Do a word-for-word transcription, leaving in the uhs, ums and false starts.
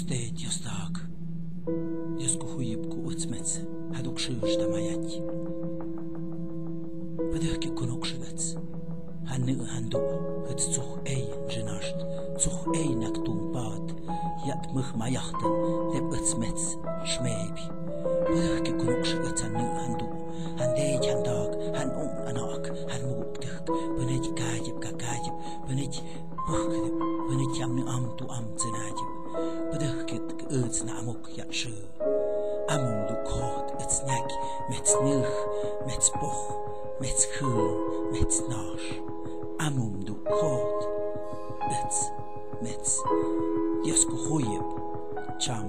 Dios taag. Dios ku huyip ku üts mets haduk shwsh ta mayat. Padahkit ku nuk shwdats. Han nih han duh, hit tsug ei rinasht, tsug ei nak tung paat, yat mug mayahtan, dep üts mets shmebi. Padahkit ku nuk shwdats han nih han duh, han dej han daag, han ung anak, han muguk dihk, panik kajip ka kajip, panik Padahkit, panik yam ni am tu am tsinajip. Padahkit ki üts na amuk yat shw. Amum du Koht üts nyak, mets nih, mets poh, mets khun, mets nash. Amum du Koht üts, mets. Dios ku huyip, cham